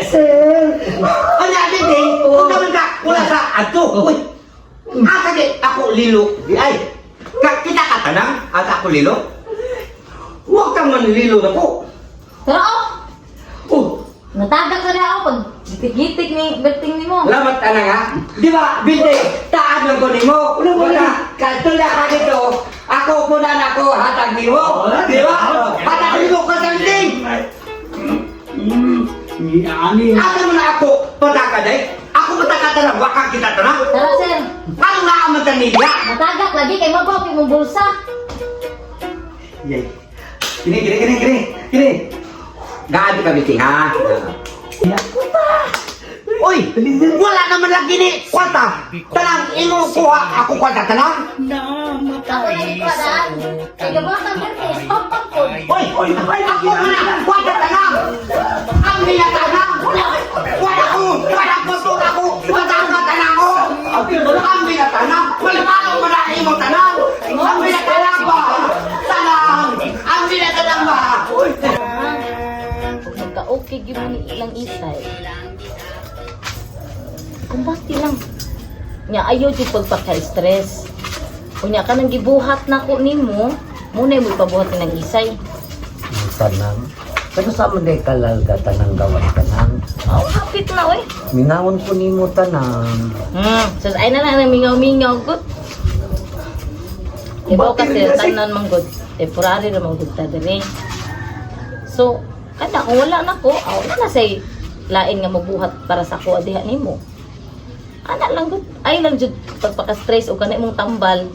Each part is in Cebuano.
Sir! Ano Bilting? Unsa man ka? Wala sa adto. Uy. Asa di ako lilo? Di ay. Ka kita ka tanang asa ako lilo? Huwag kang manlilo na po. Tara oh! Oh, Natagak na ako pag gitik-gitik ni Berting ni mo. Lamat ka na nga. Di ba, Bilting, taad lang ko nimo. Wala, katula ka dito. Ako po na ako, hatag nimo. Di ba? Hatag nimo ka sa Bilting. Ni ani. Asa mo na ako, pataka day? Ako pataka tanang, waka kita tanang. Tara sir, Ano nga ang magkanila? natagak lagi kay mabaw imong bulsa. Yay. Kini, kini, kini, kini. Kini. Gabi ka, Bilting, ha? Uy! Wala naman lagi ni kwarta! Tanang imo kuha, ako kwarta tanang! Ako lagi ko daan. Kay gabuhat ang Berting, stop ko. Oy, oy, oy, ako na, wala tanang! Ang nila tanang! Wala ko, wala ko, wala ko, wala ko tanang ko! Ang nila tanang! Wala pa mo na imo tanang! Ang nila tanang ba? Tanang! Ang nila tanang ba? Kung nagka-okay gyud mo ni ilang isay. Kumbati lang. Nya ayaw jud pagpaka-stress. Unya ka nang gibuhat nako nimo, muna mo ipabuhat ni ng isay. Tanang. Pero sa man day kalalga tanang gawan tanang. Oh, hapit na oy. Minawon ko nimo tanang. Sus ay na lang mingaw-mingaw gud. Ibaw kasi tanan man gud. Temporary ra man gud ta diri. So, kada kung wala na ko, aw wala na say lain nga mabuhat para sa ako diha nimo. Ana lang gud. Ay lang jud pagpaka-stress o kanay mong tambal.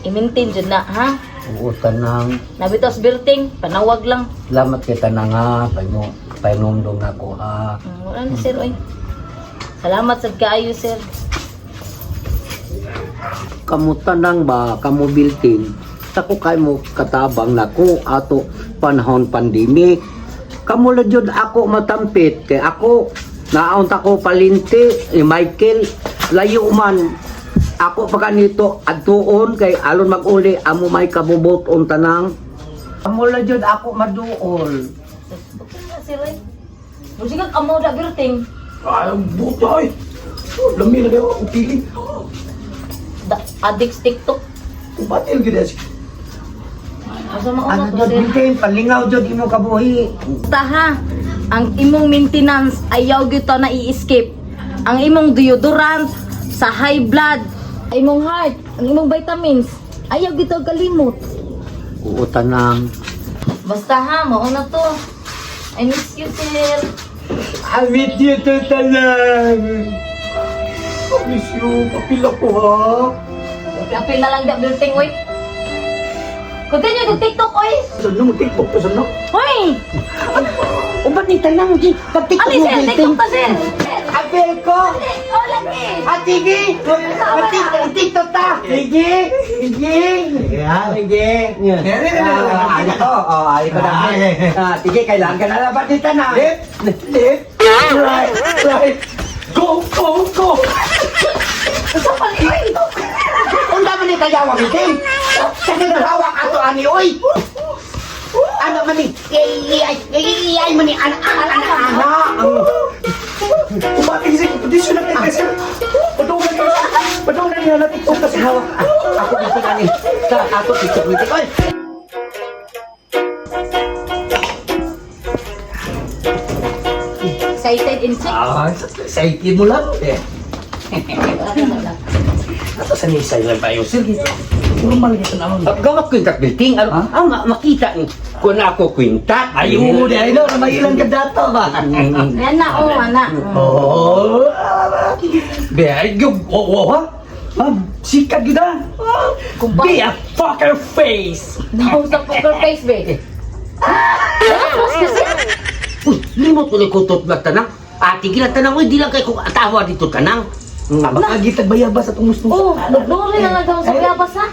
I-maintain jud na ha. Oo tanang. Nabitos birting, panawag lang. Salamat kay tanang ha. Paymo paynumdum nako ha. Wala na sir oy. Salamat sad kaayo sir. Kamo tanang ba kamo bilting. Tako kay mo katabang nako ato panahon pandemic. Kamo la jud ako matampit kay ako naon ta ko palinti ni Michael layo man ako pa kanito adtuon kay alon mag-uli amo may kabubot-on tanang amo la jud ako maduol. Okay na sir oy. Musika kamo da birting. Ay, buta ay. Lami na kayo, upili. Da, addicts TikTok. Kubatil gid siya. Asa mauna Ano to jud sir? bilting palingaw jud imo kabuhi. Basta ha, ang imong maintenance ayaw gyud to na i-skip. Ang imong deodorant sa high blood, ang imong heart, ang imong vitamins, ayaw gyud to kalimot. Oo tanang. Basta ha, mauna to. I miss you, sir. I miss you too, tanang. I miss you. Kapila ko ha. Apil na lang da building, oy. Continue kog TikTok, oy. Saan mo TikTok to saan no? Hoy! O ba't ni tanang di? Pag-tiktok Ali, mo, sir, Bilting. TikTok ta, sir. Apel ko! Oh, lagi. Ah, sige! Mag-tiktok ta! Sige! Sige! Sige! Ah, ano ko? Oh, ay ko na. Ah, sige, kailangan ka na laban dito na. Left, left, right, right. Go, go, go. Asa pa ni, oy? Unta man ni tayawa miting. Sakit hawak ato ani oy. Ano man ni? Ay ay ay man ni ana ana ana ana. Kubatil siya. Kondisyon na kayo sir. Padungan niya. Padungan niya na TikTok kasi Hawak ako miting ani. Sa ato TikTok miting oy. Excited in six. Ah, excited mo lang. Eh. Ato sa nisa lang tayo sir. Normal kita naman. Gawak kwintat building. Ano? Ah, makita ni. Kun ako kwintat. Ay, oo, di ay no, may ilang ka dato ba? Ayan na, oh, ana. Oh, be, ay, yung, oo, ha? Ah, sikat gid ah. Be a fucker face. No, sa poker face, be. Ah, kasi. Uy, limot ko ni kutot na tanang. Ah, tigil ang tanang. Uy, di lang kay kung atawa dito tanang. Nga baka gitag bayabas at umustos. Oh, nagduri na lang daw sa bayabas, ha?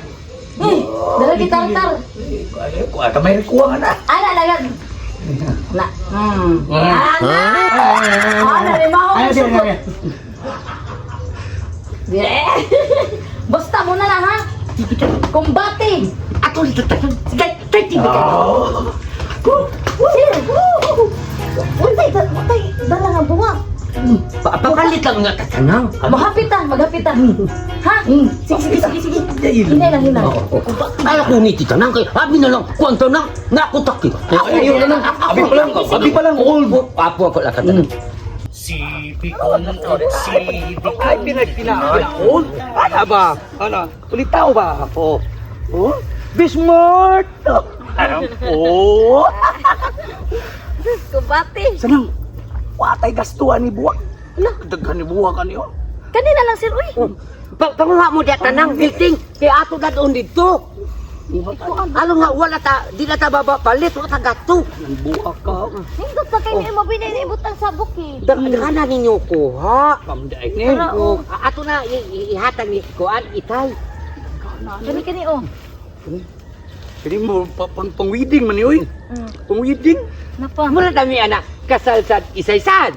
Eh, dala gitartar. Ay, kuha ka may kuha ka na. Ana, lagat. Na. Ana! Ana, ni Mao. Ay, sige, sige. Yeah. Basta mo na lang, ha? Kumbate! Ato dito tanang. Sige, tay tigil ka. Oh. Sir! Untay, untay. Dara Papalit lang nga tatanang. Maghapit ta, maghapit ta. Ha? Sige, sige, sige, sige. Hinay lang, hinay. Ay, ako ni tita nang kay abi na lang kwanto na nakutak kita. Ayaw na lang. Abi pa lang. Abi pa lang. All. Apo ako lang tatanang. Ay, pinagpinaan. Old. Ano ba? Ano? Ulitaw ba? Oh. Oh? Be smart. Ano? Oh. Kubate. Sanang, watay gastuan ni Buwak. Ala, daghan ni Buwak ani oh. Kanina lang sir, uy. Panguha mo diya tanang building kay ato dadon didto. Ano nga wala ta di na ta baba palit wala ta gato. Nang buwak ka. Nindot pa kayo mo binay ibutang sabok eh. Daghan ninyo ko ha. Kamdaig ni. Tara, oh. Ato na ihatag ni kuan itay. Kani kani oh. Kini mo pang pang wedding man ni oy. Pang wedding. Napa. Mura dami ana kasal sad isaysad.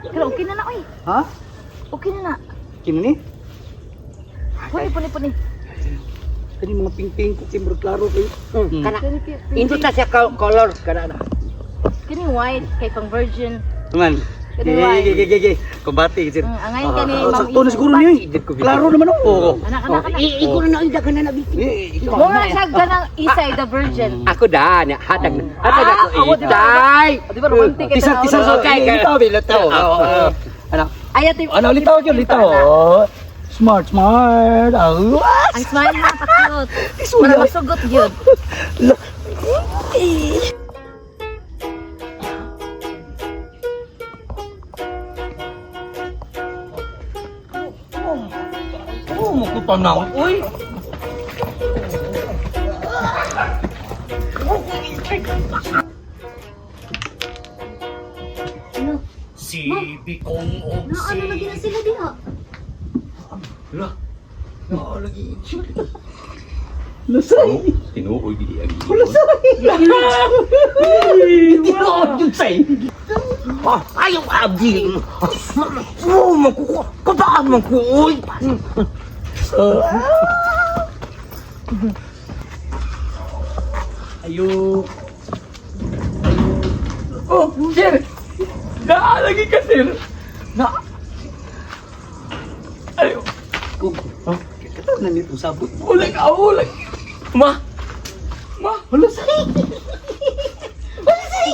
Pero okay na na oy. Ha? Okay na na. Kini ni? Hoy, puni puni. Kini mga ping-ping ko kimber klaro kay. Kana Kani pi- indot na siya color kana na. Kani white kay pang virgin. Man. Kani white. Ge ge ge. Kumbati sir. Angay kani Ah, sakto na siguro ni oy. Klaro naman oh. Oo. Anak anak anak. Igo na na daghan na na. Eh, ikaw. Mura siya ganang isay the virgin. Ako da na hatag na. Hatag ako Ah, di ba? itay. Di ba romantic ito? Tisar tisar Okay, okay. okay. Litaw litaw. Ano? Ay, ate. Ano litaw yun litaw. Oh. Smart smart. Ah. Ang smile ha, pa-cute. Isulat. Para masugot yun. Oh, makutanang. Uy. Ano? Si Bikong og Na, ano lagi na sila diha? Lah. Oh, lagi. Lasay. Tinuoy gidi ang Lasay. Tinuod yun say. Ah, ayaw abdi. Oh, makukuha. Kabaan man ko, oy. Ayo. Oh, sir. Naalagi ka, sir. Na. Ayo. Oh, kita na nito sabot. Ulag, ah, ulag. Ma. Ma, wala say. Wala say.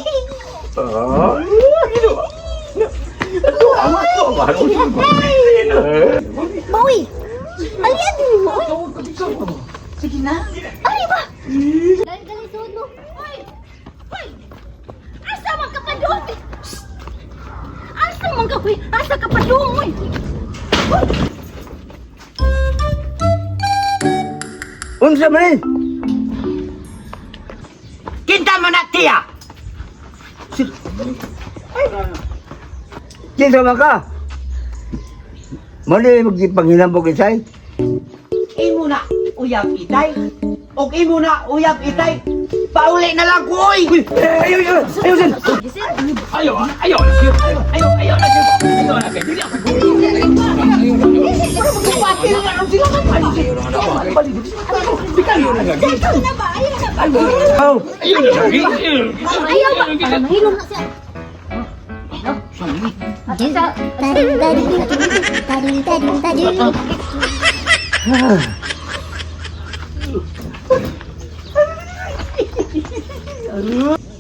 Ah, ginawa. Ano, ama, ano, ama, ano, Maui! Alien mo! Sige na. Ari ba? Dali, dali, suod mo. Hoy! Hoy! Asa man ka pa doon? Shh! Asa man ka, hoy? Asa ka pa doon, hoy? Unsa man eh? Kinta man na tiya. Kinsa man ka? Mali magpanghinambog isay? Imo na uyab itay. Og imo na uyab itay. Pauli na lang ko, oy. Ayo, ayo, ayo, sir. Ayo, ayo, sir. Ayo, ayo, ayo, sir. Ayo, na kayo. Dili ako. Aw, Ayo na lagi. Ayaw ba? Para mahilom na siya. Asa,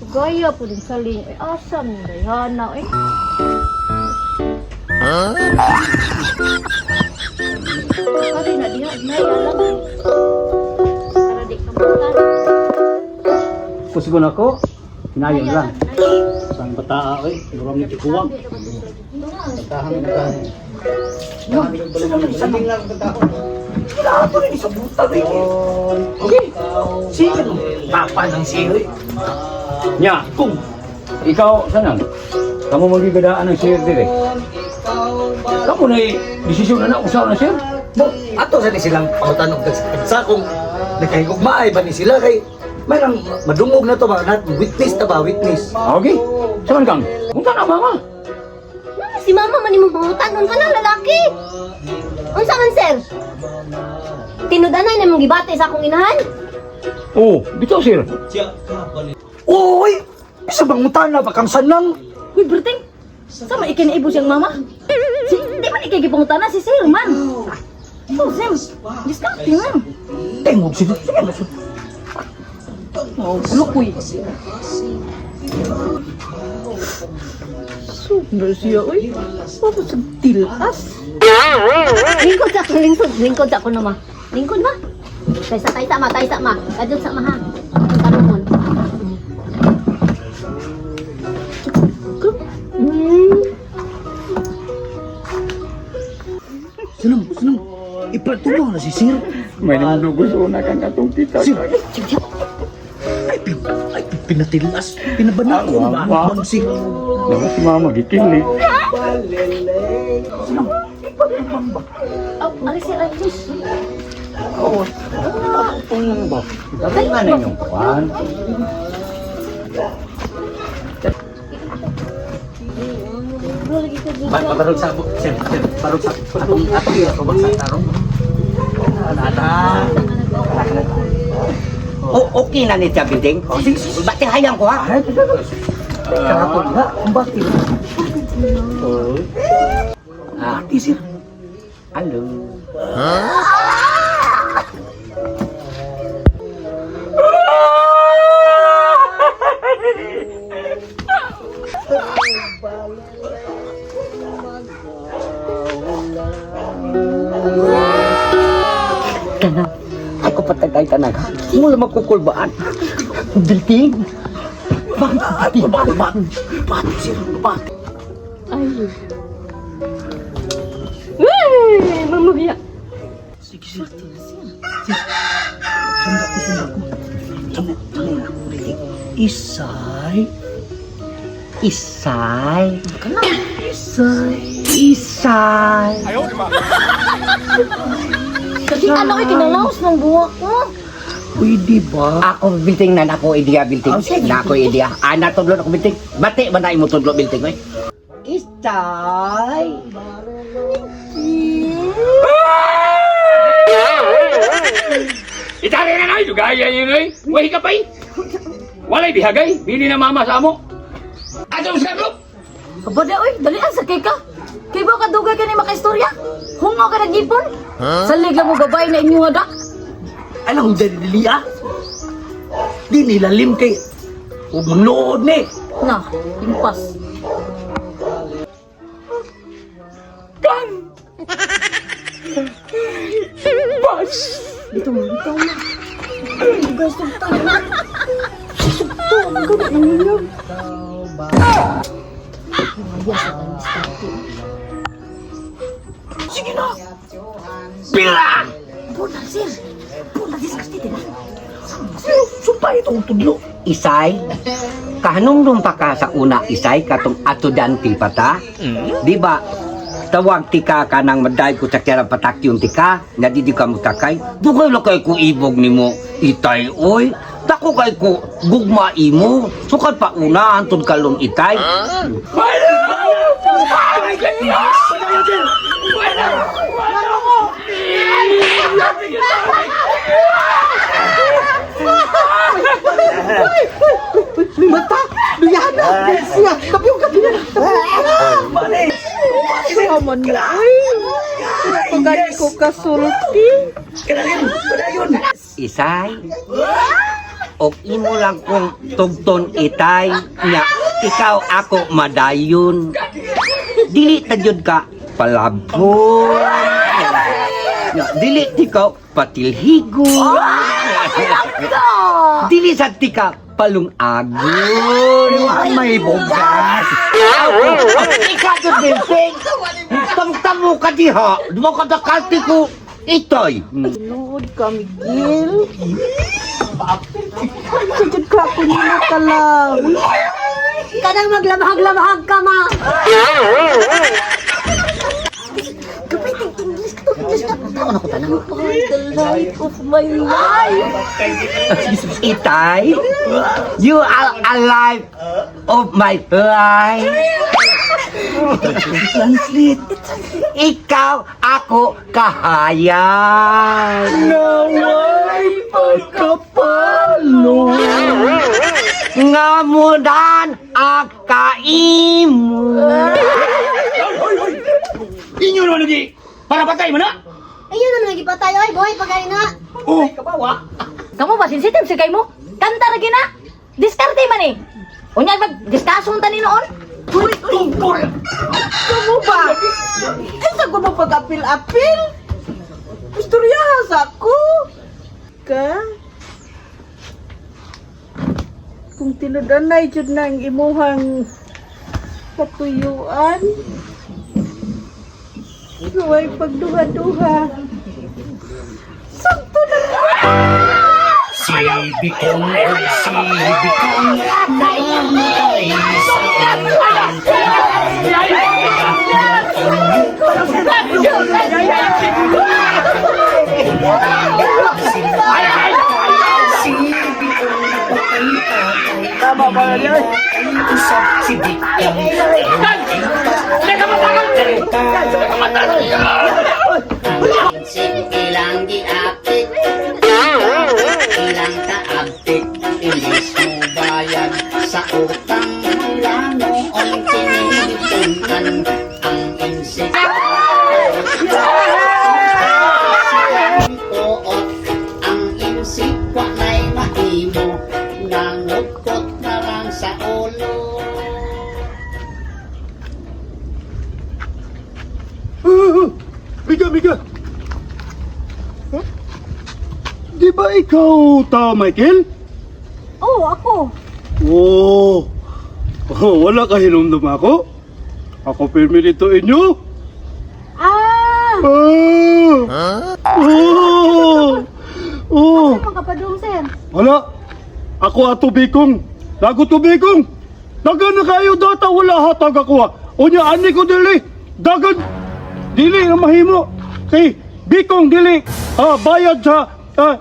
Gaya po din sa ling. Ay, asa mo dayhana, eh. Huh? Pari na diha, nay, alam. Para di ka matan. Kusgon ako, kinayon lang. Sang bataa oy, siguro ni tikuwang. Kailangan ko rin sa buta rin. Okay. Sige. Papa ng siyo. Nya, Kung ikaw sanang kamo magigadaan ng sir dire. Kamo na desisyon na na usaw na sir. Mo, ato sa ni silang pangutan og sa kung nakahigugmaay ba ni sila kay mayroong madungog na to ba na witness ta ba witness. Ah, okay. Saman kang? Unsa na mama? Mama, si mama man imong pangutan. Unsa nang lalaki? Unsa man, sir? Tinudanay na mong gibati sa akong inahan? Oh, bitaw sir. Oy, bisa bangutan na ba kang sanang? Uy, Berting! Sama ikiniibo siyang mama. Si, di man ikay gipangutana si sir man. Oh, Sim. Diskarte man. Tengog si Sige na sir. Oh, lukoy. Sobra siya, uy. Ako sa tilas. Lingkod sa lingkod, lingkod sa ako na ma. Lingkod ma. Taysa taysa ma, taysa ma. Kadyo sa ma ha. Akong tarungon. Sunong, sunong. Ipatulong na si sir. May namunuguso na kang katong tita. Sir. Ay, pin, ay, pinatilas. Pinabanako. Ah, wa- Bang si. Naman si mama, gikilig. Sunong, ipatulong ba? Oh, ari sir, ay, sus. Oo. Patutong ba? Dapat nga na inyong kuwan. Barog sabot, sir, sir. Barog sabot. Atong, atong, atong, sa tarong. Nata. O, okay na ni siya building. Bati hayang ko ha. Kahapon nga, ang bati. Bati, sir. Hello. Tanang, ako patagay tanang. Mula magkukulbaan. Building. Bati, bati, bati. Bati, sir. Bati. Ay. Uy, mamaya. Sige, sir. Sir. Sunda ko, sunda ko. Sunda, sunda ko. Isay. Isay. Isay. Isay. Kasi ano kay kinalaos ng buwak mo. Pwede ba? Ako building na nako idea building. Na ako idea. Ana tudlo na ako building. Bati man na imo tudlo building oy. Isay. Itali na na, dugaya yun ay. Wahi ka pa'y. Walay bihagay, bili na mama sa amo. Ato sa klub. Kabada, uy, dali ang sakay ka. Kay ba kadugay ka ni makaistorya? Hungaw ka nagipon? Salig lang mo babae na inyo da. Alam mo, dali dili ah. Di nilalim kay... Huwag manglood ni. Na, impas. Kan! Bas! Dito mo, dito mo. Guys, tugtang na. Sugto, ang gawin ng ninyo. Sige na. Pira! Puna, sir. Puna, diskarte din. Sumpay itong tudlo. Isay. Kahanungdong pa ka sa una, Isay, katong atudante pa ta. Di ba? Tawag tika ka nang maday ko sa kera patak yung tika, nga di di ka mutakay. Dugay lang kay ko ibog nimo, itay oy. Dako kay ko gugma imo. Sukad pa una antud kalon itay. Mata, duyahan na. Siya, kapyong kapyong. Sama na, uy. Pagani ko kasulti. Isay. Og imo lang kong tugton itay nya ikaw ako madayon. Dili ta jud ka palabon. Nya dili ti ka patilhigon. Dili sa ti ka palungagon. May bugas. Ikaw jud bilting. Tamtamo ka diha. Dumo ka dakalti ko itoy. Lord ka, Miguel. Sujud ka ako nila ka lang. Kanang maglamahag-lamahag ka ma. Gamitin English ka to, English ka. Taon ako tanang. You are the light of my life. Itay, you are alive of my life. Translate. Ikaw ako kahayan. Naway pagkapalo. Ngamunan ang kaimo. di para patay man na. Ayun naman nagipatay oy, buhay pa kayo na. Oh, Kamu ba sensitive si kay mo? Kanta ra gina. Diskarte man eh. Unya mag diskason ta ni noon. Uy, uy, tungkol. kamo ba? Ay, sa ko mo pag-apil-apil? Istorya sa ako. Ka? Kung tinudanay jud na ang imuhang katuyuan, Luway pagduha-duha. Sakto na. Ilang giapik, ilang kaabtik, imbis mo bayad sa utang lano ang tinitipunan ang insik. Tuot ang insik walay mahimo, nangukot na lang sa ulo. Miga, Miga! Di ba ikaw ta, Michael? Oo, ako. Oo. Oh, wala ka hinumdum ako? Ako pirmi dito inyo. Ah! Ah! Oh! Oh! Ano kapadung, sir? Wala. Ako ato bikong. Lago to bikong. Dagan na kayo data wala hatag ako ha. Unya ani ko dili. Dagan dili na mahimo. Kay bikong dili bayad sa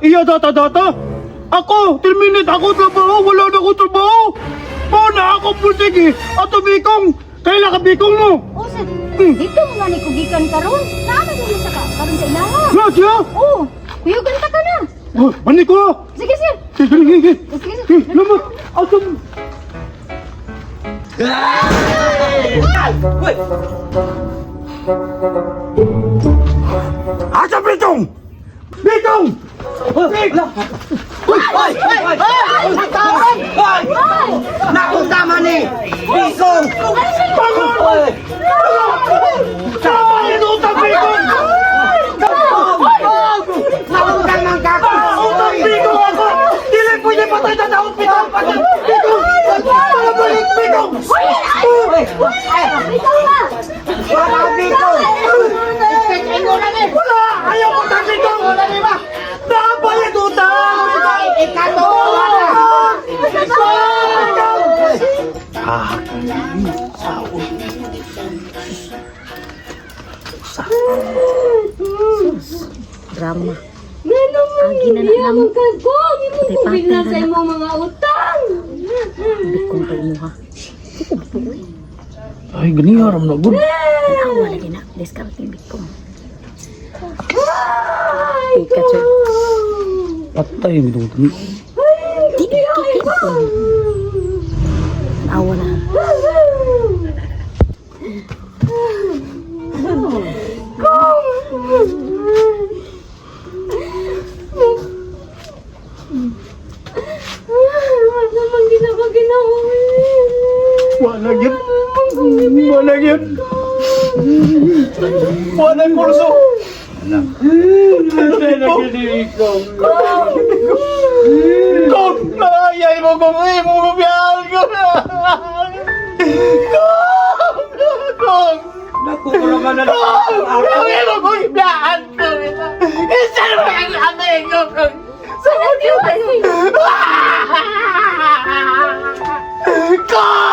iya data data. Ako, 10 minute ako trabaho, wala na ako trabaho. Po na ako pulsigi. Ato bikong, kaila ka bikong mo. Oh, sir. Dito mo nga ni kugikan karon. Naa man dili sa ka karon sa ilaha. Na siya. Oo, kuyugan ta ka na. Oh, mani ko. Ah. Sige, sir. Sige, sige, sige. Sige, sir. Sige, lamat. Ato. Asa bitong! Bitong! Bitong! Hoy! Hoy! Hoy! Hoy! Nakunta man ni! Bikong! Bangon! Sama yung utang bitong! Nakunta man ka! Utang bitong ako! Dili pwede patay na daot bitong! Patay! Bitong! Para balik bitong! Ikaw ba? Wala bikong! Wala! Ayaw ko utang bitong! Nabayad utang! Ikato! Drama. Ngano mo? Agi na na namo. Kagong, imo Patay-patay kubig na na sa na. imong mga utang. Bikong kay mo ha. Di ko buoy. Ay, ganiya ram na gud. Tanawa lagi na. Diskarte bikong. Pikachu. Patay mi tong Di di di. Tanawa na. Wala man gina ka ginawa. Wala gyud. Wala gyud. Wala pulso. Kung naayay mo kung imo mo biyal ko na. Kung! Kung! Naku, wala ka na. Kung! Kung imo kong biyaan ko. Isa naman ang amigo ko. Sa Kung!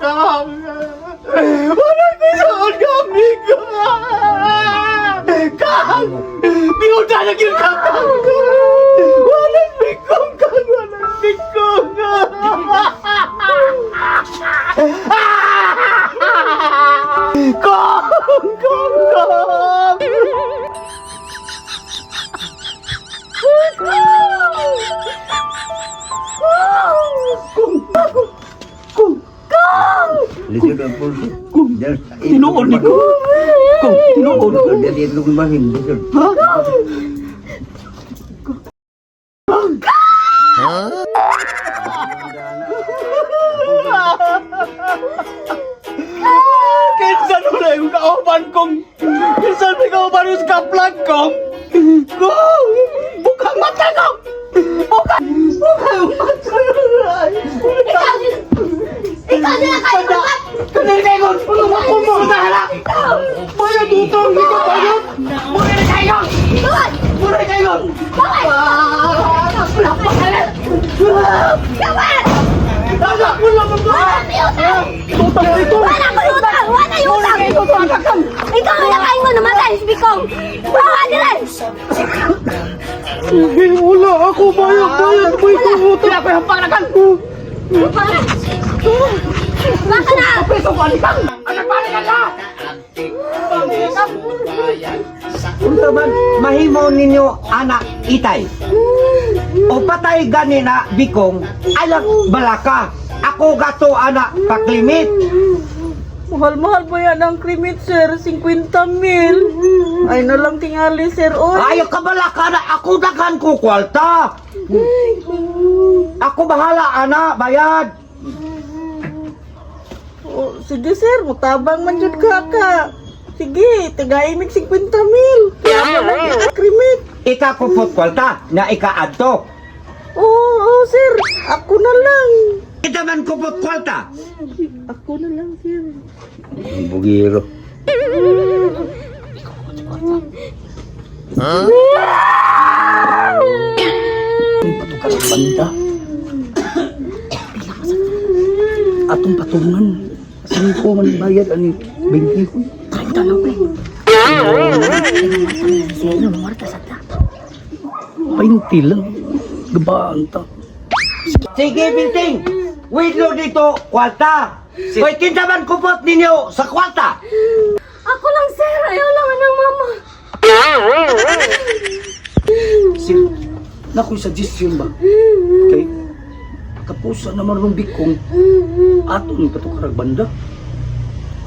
Kung! Wala ko saan ka, amigo! Kang! Bihuda na gyud ka, Kang! Walang bikong, Kang! Walang bikong! Kong! Kong! Kong! Lisod ang pulso. Tinuod ni ko. Kung tinuod. Dili ko mahin. Ha? Kinsa nun na yung kauban kong? Kinsa na yung kauban yung kaplag kong? Kong! Bukang mata kong! Bukang! Bukang mata! Ikaw din! Ikaw din ang kayo buhat! Kanil kayo! Ako mo! Nahala! Bayad utang! Ikaw bayad! Mura kayo! Gawad! Mura kayo! Gawad! Gawad! Anak mo lang ang Wala may utang! Utang dito! Wala ko utang! Wala yung utang! Ikaw ang nakain mo namatay, si Bikong! Bawa nila! Wala ako bayad bayad bayad utang. Wala ko yung panglakan! Baka na! Peso ko alikang! Anak balikan ka! Unsa man mahimo ninyo anak itay? O patay gani na bikong alang balaka. Ako gato anak paklimit. Mahal-mahal ba yan ang krimit, sir? 50 mil. Ay na lang tingali, sir. Oy. Ayo ka balaka na ako daghan ko kwarta. Ako bahala ana bayad. Oh, sige, sir. Mutabang man jud ka ka. Sige, tagay mig 50 mil. Kaya mo lang yung krimit. Ika kupot kwarta na ika adto. Oo, oh, sir. Ako na lang. Kita man kupot kwarta. Ako na lang, sir. Bugiro. Patukan ang banda. Atong patungan. Singko man bayad ani 20 ko. 30 lang pre. Sige, marta sa ta. 20 lang. Gabaan ta. Sige Binting, widlo dito kwarta. Hoy kinsa man kupot ninyo sa kwarta? Ako lang, sir! Ayaw lang anang mama! Sir, nakoy suggestion ba? Kay kapusa naman rong bikong ato ni patukarag banda.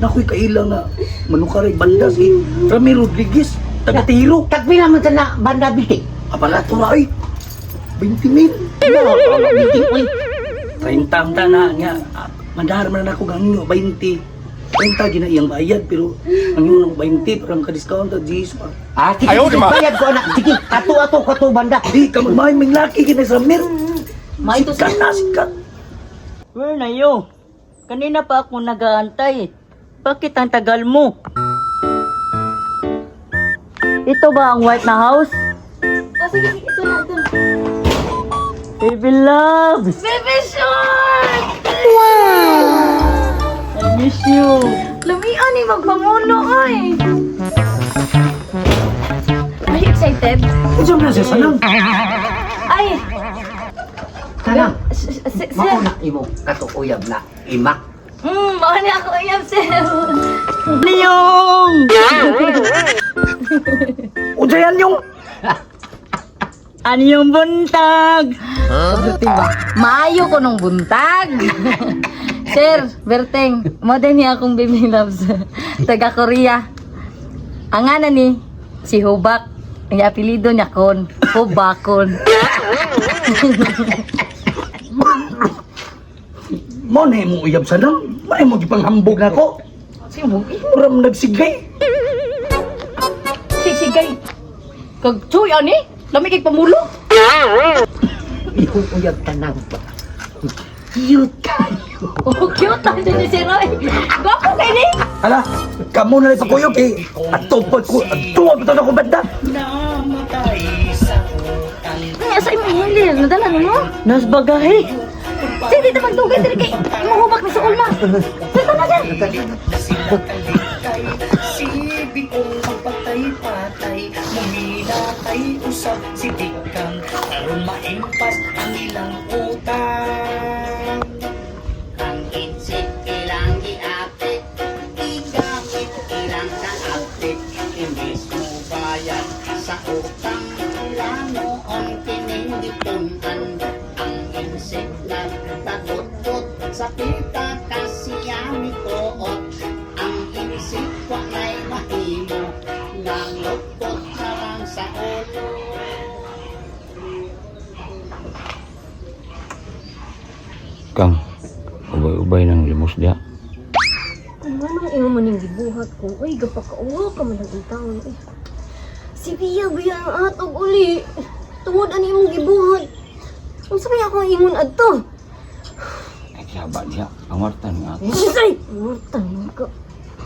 Nakoy kaila nga manukaray banda si Ramiro Rodriguez, taga-tiro. Tagpila man sa na banda Binting. Apalato na ay. 20 mil. Binting uy. 30 ang tana nga. Mandar man na ako gangyo 20. 30 gina iyang bayad pero ang yun ang 20 para maka-discount ta Jesus pa. Ah, sige, sige, bayad ko anak. Sige, ato ato kato banda. Di ka magmahay may laki gina sa Ramir. Maito Sikat na sikat. Where na yo? Kanina pa ako nagaantay. Bakit ang tagal mo? Ito ba ang white na house? Oh, sige, sige. Ito na, ito na. Baby love! Baby Shark! I miss you! Lumian ni magpamuno ay. Are you excited? Unsa man siya sanang? Ay! Tanang, Sir! mauna imo kato uyab na imak. Mao ni ako iyab sir. Niyong! Unsa yan yung Anyong buntag? Maayo ko nung buntag. Sir, Berteng, mo din niya akong baby loves. Taga Korea. Ang ana ni si Hubak. Ang apelyido niya kon, Hubakon. Mo na imong uyab sanang. May mo gipanghambog nako. Sino Mura man nagsigay. Sigsigay. Kag chuy ani, lami kay pamulo. Iyong uyab tanang ba? Cute kayo. Oh, cute lang dyan ni Sir Roy. Gwapo kay ni. Hala, kamo na lang pagkuyog eh. Ato pag ko, ato ang ako banda. Ay, asa imong hilir? Nadala nimo? Nas bagahe! Sir, dito magdugay diri kay imong hubak ni sa ulma. Sir, tama sir. Ang insik ilang giapit, igamit ilang kaapit, imbes mo bayad sa utang, plano ang tininditunan. Ang insik nagtagutot sa pita kasiyami koot, ang insik walay mahimo. Kang, ubay-ubay ng limos diha. Kung anong imo man yung gibuhat ko, ay gapakauwa ka man ang taon. Eh. Si Bia, Bia ang atog uli. Tungod ani imong gibuhat. Unsa kaya akong ingon adto? Ay, kiyaba diha. Ang warta nga. Sisay! Murtang ka.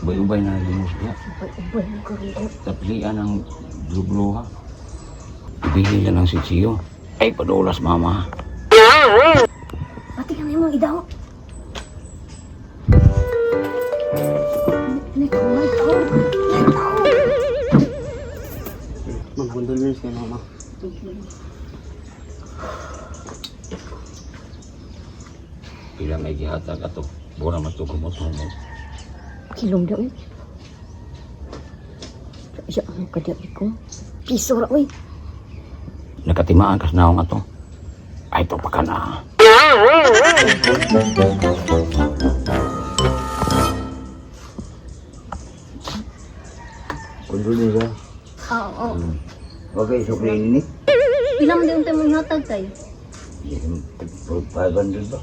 Ubay-ubay ng limos diha. Ubay-ubay ang karoon. Taplian ang blubluha. Ibili lang si Chio. Ay, padulas mama. Pati ka na imong idaw. Nay, tao, nay, tao. Nay, tao. Mag-condolence kay mama. Pila may gihatag ato. Bura man to gumot-humot. Kilom daw eh. Ya, ang kadya ko. Piso ra oy. Nakatimaan kas naong ato. Ay, to pa ka na. Condolence ha. Oo, oo. Okay, so ni. Pila man din tayo mong hatag tay? 500 ba?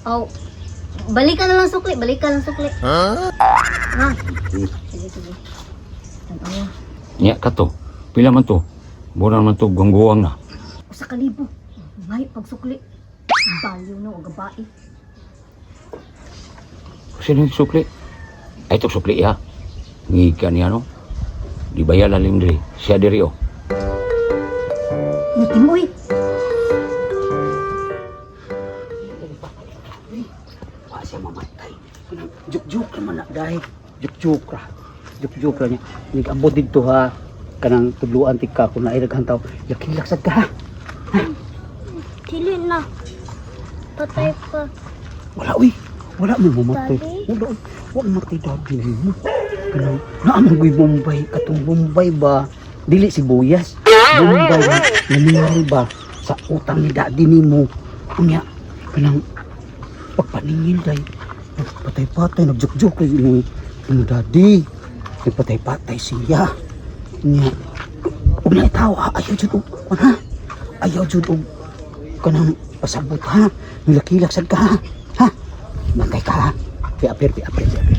Oh. Balikan na lang sukli, balikan lang sukli. Ha? Ha? Sige, sige. Tanawa. Niya ka to. Pila man to. Bura man to gangguwang na. Usa ka libo. Ngay pagsukli. Baliw na og gabae. Sino yung sukli? Ay, ito sukli ya. Ngiga niya no. Di ba lalim diri? Siya diri oh. Mutim oy. Wa siya mamatay. Kanang juk-juk naman na dahil. Juk-juk ra. Juk-juk ra niya. Nag-abot dito ha. Kanang tudluan tika kung nairaghan tao. Yakilak sad ka ha. Dili na. Patay pa. Wala uy. Wala mo mamatay. Daddy? Wala. Wala mamatay daddy nimo. Kanang naamang guy Bombay katong Bombay ba? Dili sibuyas. Bombay ba? Nangyari ba sa utang ni daddy nimo? Unya kanang pagpaningil day. Patay-patay nagjuk-juk kay ni ni daddy. Nagpatay-patay siya. Unya ug na itaw ha ayaw jud og kuan, ha. Ayaw jud og kanang pasabot ha. Nilakilak sad ka ha. Ha? Bantay ka ha. Pi-apir, pi-apir, pi-apir.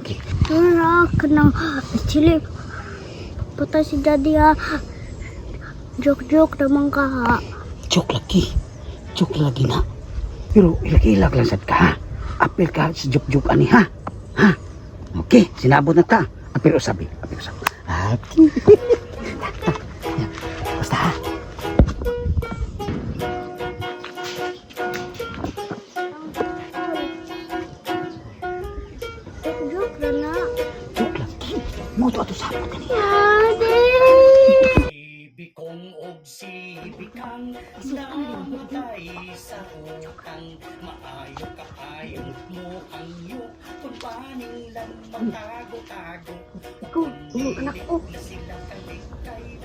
Okay. Wala ka ng chili. Patay si daddy ha. Joke-joke naman ka ha. Joke lagi. Joke lagi na. Pero ilak-ilak lang sad ka ha. Apir ka sa joke-joke ani ha. Ha? Okay, sinabot na ta. Apir usabi, apir usabi. Okay. Basta ha. Joke-joke na na. Joke lagi. Mo to ato sabot ani. Daddy! Ikaw, imong anak ko.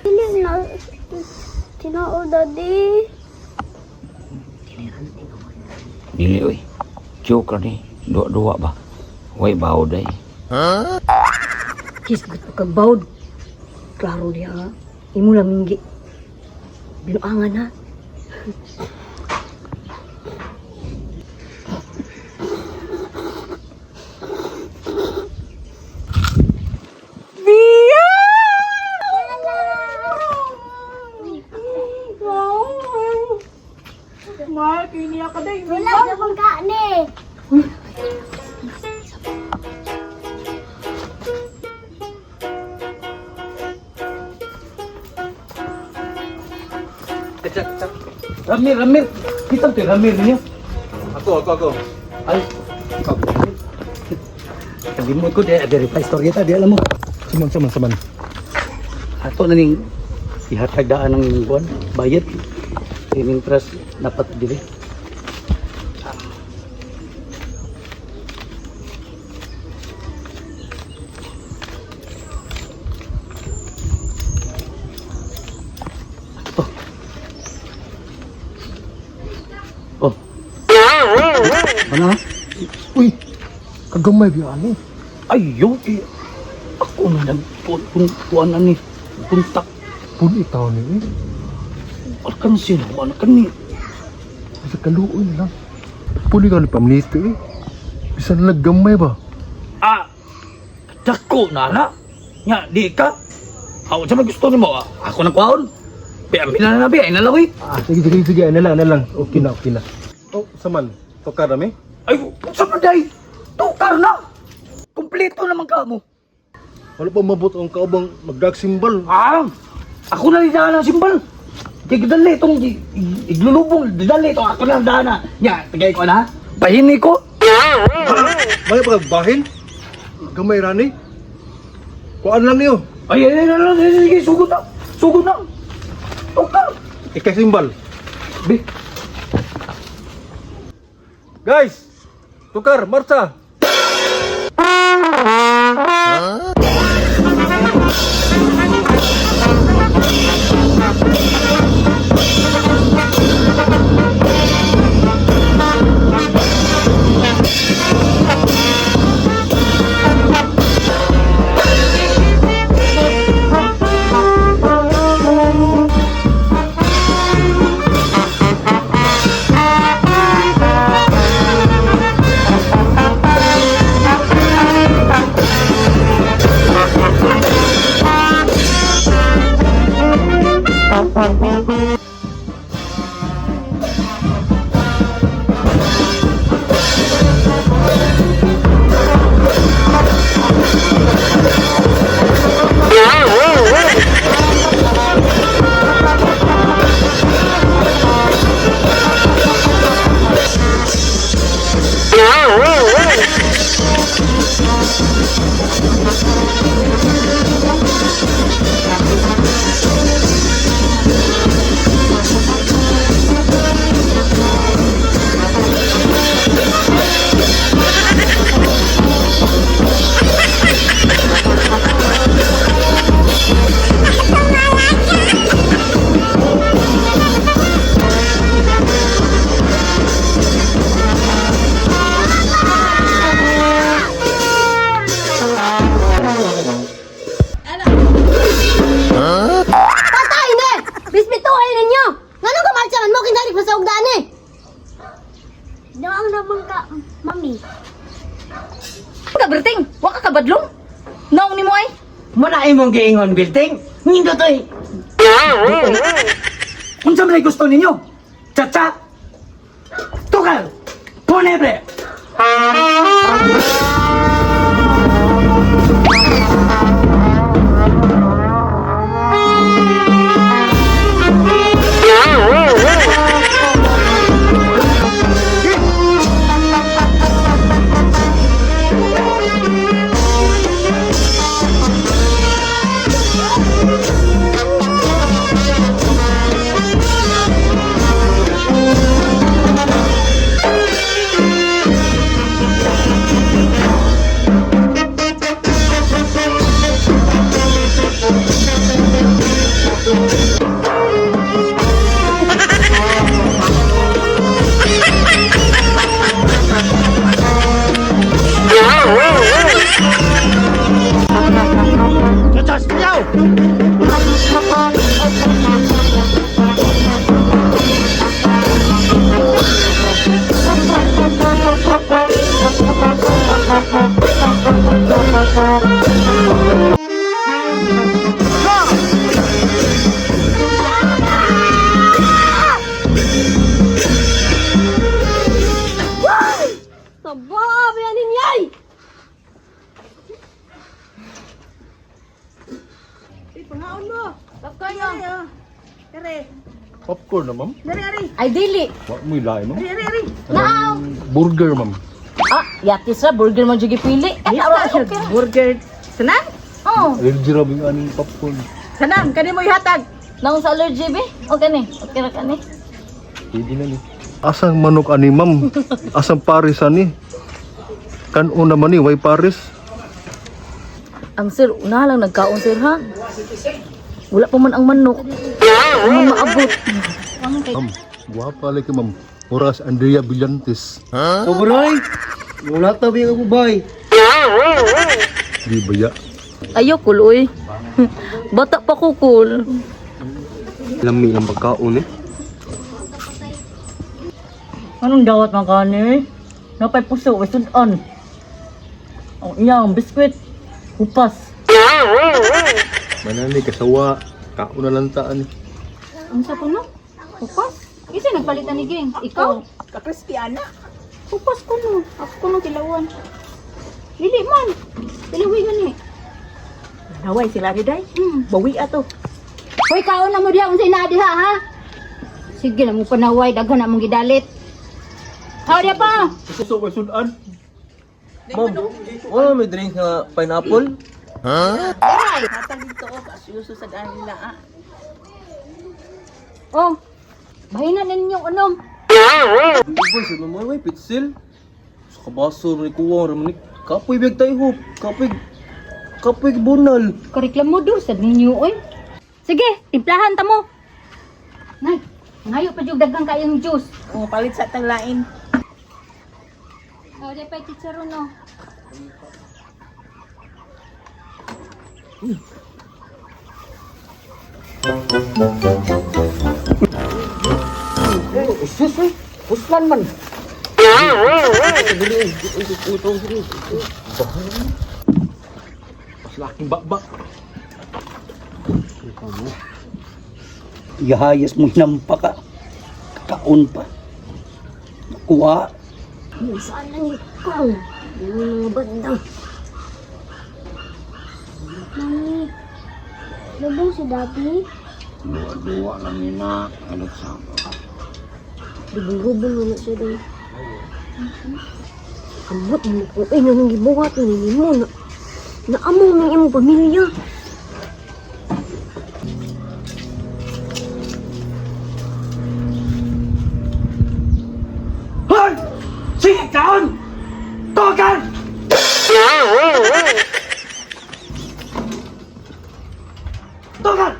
Dili na. Tinao daddy. Dili oy. Joke ra ni. Duwa-duwa ba? Way bawo day. Kisgot ko kag bawd. Klaro diha ha. Imo lang minggi. Binuangan ha. Mark, iniyak ka dahil. Wala naman ka ni. Ramir, Ramir. Kita to Ramir niyo. Ako, ako, ako. Ay. Kalimot ko di verify story ta di alam mo. Saman, saman, saman. Ato na ning ihatag daan ng kuan bayad. Ining trust dapat dili. Oh. Oh. Ano? Uy, kagamay biya ani. Ayo, eh. Ako na nagtuan na ni kontak. Pun itaw ni eh. Alkan sila, wala kan ni. Sa kaluoy na lang. Gwapo ni ka ni pamnito eh. Bisan naggamay ba? Ah, dako na na. Nga, di ka. Ako sa may gusto nimo, ako nang kuhaon. Bi, ambil na na bi, ay nalawi. Ah, sige, sige, sige. Ano lang, ano lang. Okay na, okay na. Oh, saman. Tukar na mi? Ay, sa man day. Tukar na. Kompleto naman ka mo. Wala pa mabot ang kaubang magdag simbal. Ah, ako na rin ang simbal. Kaya dali itong iglulubong, dali itong ako na dana. Nya, tagay ko na. Bahini ko. May pagbahin? Gamay rani? Kuan lang niyo. Ay, ay, ay, ay, ay, sige, sugod na. Sugod na. Tukar. Ikay simbal. Bi. Guys, tukar, marcha. Patay ni! Respetuhin ninyo! Ngano ka marcha man mo kinsa pa sa ugdaan eh? Doang naman ka, mami. Ka berting, wa ka kabadlong. Naong nimo ay. Muna imong giingon building. Nindot oy. Unsa man gusto ninyo? Chacha. Tukar. Ponebre. Sababi ninyay! Pangaon mo. Popcorn mo. Kare. Popcorn na, ma'am. Dari ari. Ay dili. Wa mo ilain, ma'am. Ari ari ari. Naaw. Burger, ma'am. Ah, yatis ra burger man jud gipili. Eh, Ito siya burger. Sanang? Oh, Allergy ra ba yung aning popcorn? Sanang kani mo ihatag. naong sa allergy be. Okay ni. Okay ra kani. Pwede na ni. Asang manok ani, ma'am? Asang pares ani? Kanon naman ni, way pares? Ang sir, una lang nagkaon sir ha. Wala pa man ang manok. Wala man maabot. Ma'am, guwapa lagi ma'am. Oras Andrea Villantes. Sobroy! Wala tabi ka bay. Di ba ya? Ayo kul uy. Bata pa ko kul. Lami lang pagkaon eh. Anong dawat man kani? Napay puso, way sudan. Ang iyang biskwit, hupas. Manani kasawa, kaon na lang taan. Unsa ko no? Upas? Isa nagpalit ni Ging. Ikaw? Ka-crispy ana. Upas ko no. Ako ko no tilawan. Dili man. Tilawi gani. Naway sila ni day. Bawi ato. Hoy, kaon na mo diha unsay naa diha ha? Sige na mo panaway daghan na mong gidalit. Haw diha pa. Puso kay sudan. Ma'am, wala may drink nga pineapple? Hatag dito oh, kasyuso sa daan nila ah. Oh. Bahina na ninyong unom. Boy, sa naman may pitsil. Sa kabaso ni kuwang ramon ni kapoy big tayo hop, kapoy kapoy bunal. Kareklamo do sad ninyo oy. Sige, timplahan ta mo. Nay, ngayo pa jud daghan kayong juice. Oh, palit sa taglain. Haw diha pa chicharon no. Sus, eh. Puslan man. Laking bakbak. Ihayas mo hinampa ka. Kaon pa. Kuha. Saan lang ikaw? Yung mga bandang. Mami, lubong si Daddy. Duwa-duwa lang yun na. Ano sa Lubong-lubong na siya daw. Kamot mo ko. Ay, nanong gibuhat ni mo na. Naamo ng imong pamilya. Hoy! Sige kaon! Tokan! Tokan!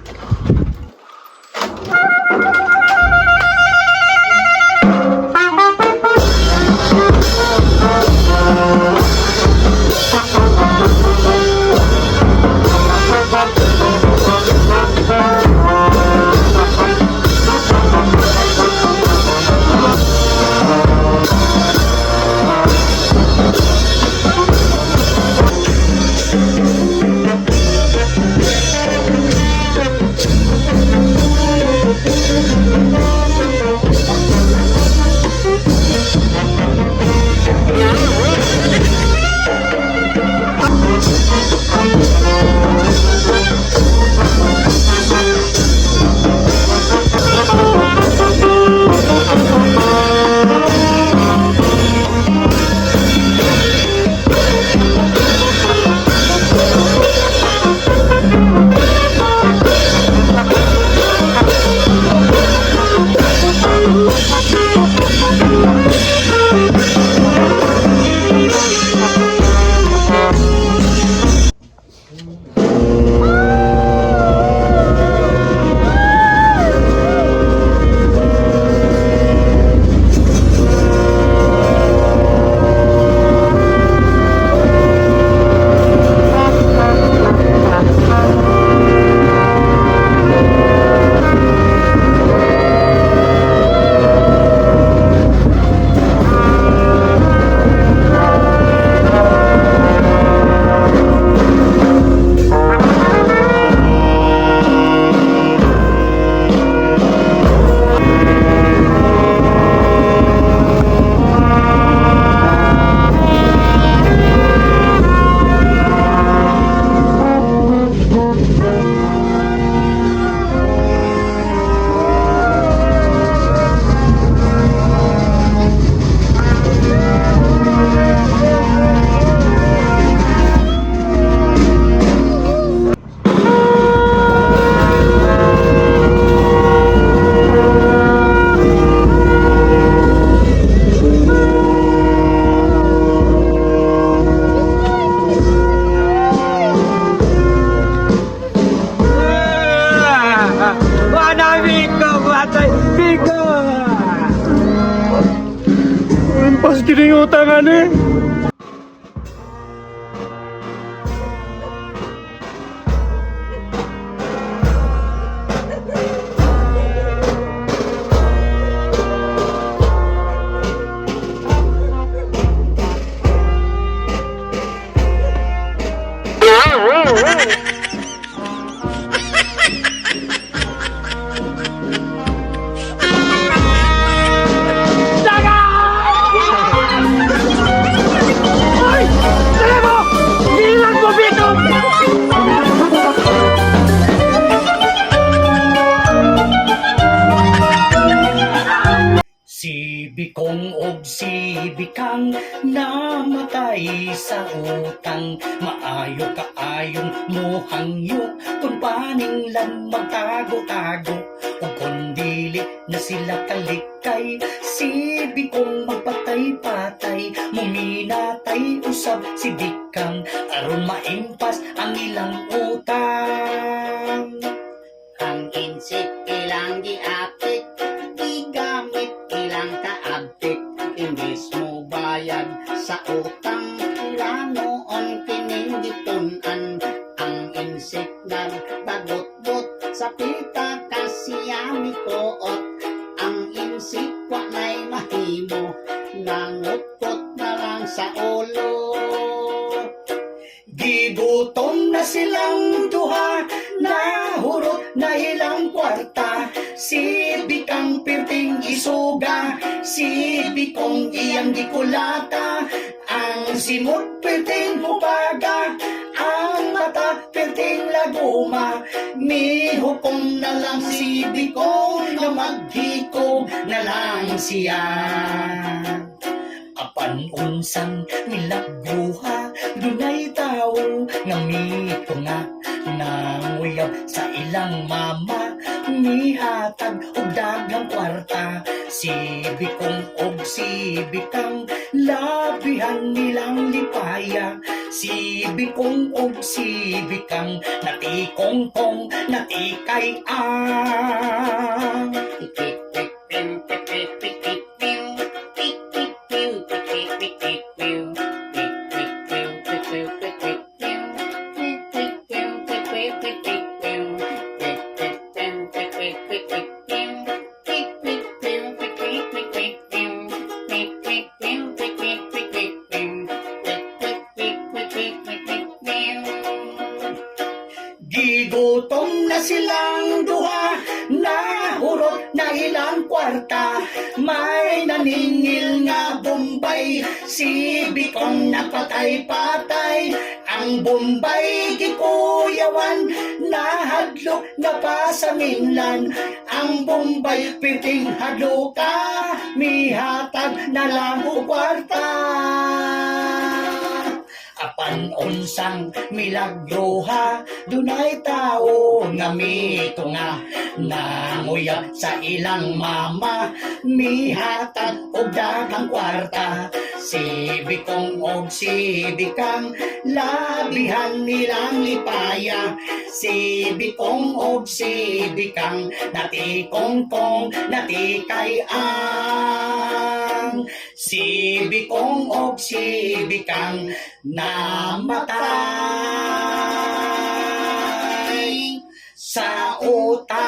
Pas kining utang ani. Si Bikong og si Bikang namatay sa utang, maayo kaayong mohangyo kung paninglan magtago-tago, ug kon dili na sila kalikay, si Bikong magpatay-patay, muminatay usab si Bikang aron maimpas ang ilang utang. Ang insik ilang giapik, gigamit ilang kaabtik, imbes mo bayad sa utang, ilanoon kining gitun-an. Ang insik nagbagot-bot sa pita kasiya mikuot. Ang insik wa nay mahimo, nangutkot na lang sa ulo. Gigutom na silang duha, nahurot na ilang kwarta. Si Bikang pirting isuga, si Bikong iyang gikulata. Ang simot pirting mubaga, ang mata pirting laguma. Mihukom na lang si Bikong na maghikog na lang siya. Apan unsang milagruha, dunay tawo nga mitunga, nanguyab sa ilang mama, mihatag og daghang kwarta. Si Bikong og si Bikang labihan nilang lipaya. Si Bikong og si Bikang natikongkong natikay ang. Gigutom na silang duha, nahurot na ilang kwarta. May naningil nga Bombay, si Bikong napatay-patay. Ang Bombay gikuyawan, nahadlok na pa sa minlan. Ang Bombay piting hadloka, mihatag na lang og kwarta. Apan unsang milagroha, dunay tao nga mitunga, nanguyab sa ilang mama, mihatag og daghang kwarta. Si Bikong og si Bikang labihan nilang lipaya. Si Bikong og si Bikang natikongkong natikay ang. Si Bikong og si Bikang namatay sa utang.